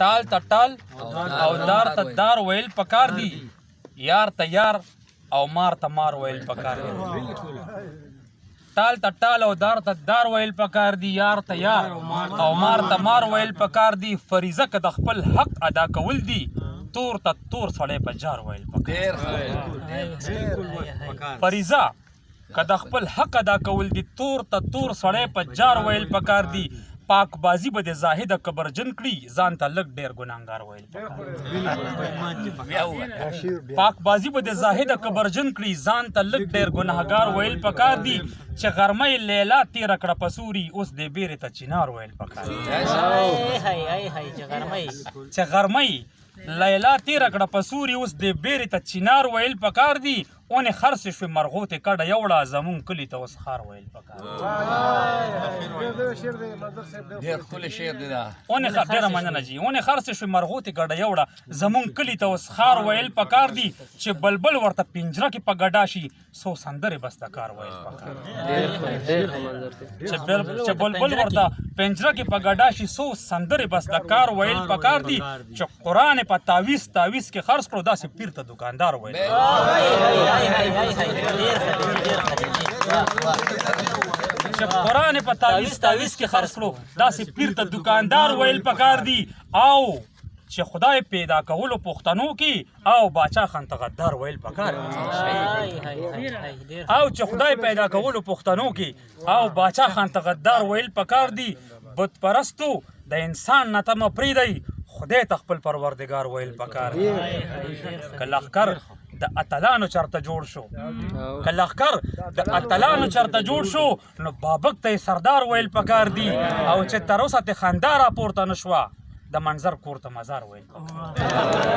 ټال ته ټال او دار ته دار ویل پکار دي، یار ته یار او مار ته مار ویل پکار دي. ټال ته ټال او دار ته دار ویل پکار دي، یار ته یار او مار ته مار ویل پکار دي. فریضه که د خپل حق ادا کول دي، تور ته تور سړی په جار ویل پکار. فریضه که د خپل حق ادا کول دي، تور ته تور سړی په جار ویل پکار دي. پاک بازی به د زاهد کبرجن کړي، ځان ته لږ ډیر ګناهګار ویل پکار. پاک بازی به د زاهد کبرجن کړي، ځان ته لږ ډیر ګناهګار ویل پکار دي. چې غرمه لیلا تیر کړه پسوري، اوس دې بیرې ته چینار ویل پکار دي. چې غرمه لیلا تیر کړه پسوري، اوس دې بیرې ته چینار ویل پکار دي. اونې خرڅې شوې مرغوتې کډه یوړه، زمونږ کلي ته اوس ښار ویل پکار دي. ډېر ښکلی شعر دی دا. اونې ډېره مننه جي. اونې خرڅې شوې مرغوتې ګډه یوړه، زمونږ کلي ته اوس ښار ویل پکار دي. چې بلبل ورته پنجره کې په ګډا شي، څو سندرې بس د کار ویل پکار دي. چې بلبل ورته پنجره کې په ګډا شي، څو سندرې بس د کار ویل پکار دي. چې قرآن په تعویز تعویز کې خرڅ کړو، داسې پیر ته دکاندار ویل. چې قرآن په تعویز تعویز کې خرڅ کړو، داسې پیر ته دکاندار ویل پکار دي. او چې خدای پیدا کولو پښتنو کې او باچا خان ته غدار ویل پکار دي. او چې خدای پیدا کولو پښتنو کې او باچا خان ته غدار ویل پکار دي. بت پرستو د انسان نه تمه پرېږدئ، خدای ته خپل پروردګار ویل پکار دي. که لښکر د اتلانو چرته جوړ شو، که لښکر د اتلانو چرته جوړ شو، نو بابک ته یې سردار ویل پکار دي. او چې تر اوسه ته خندا راپورته نه شوه، د منظر کور ته مزار ویل پکار.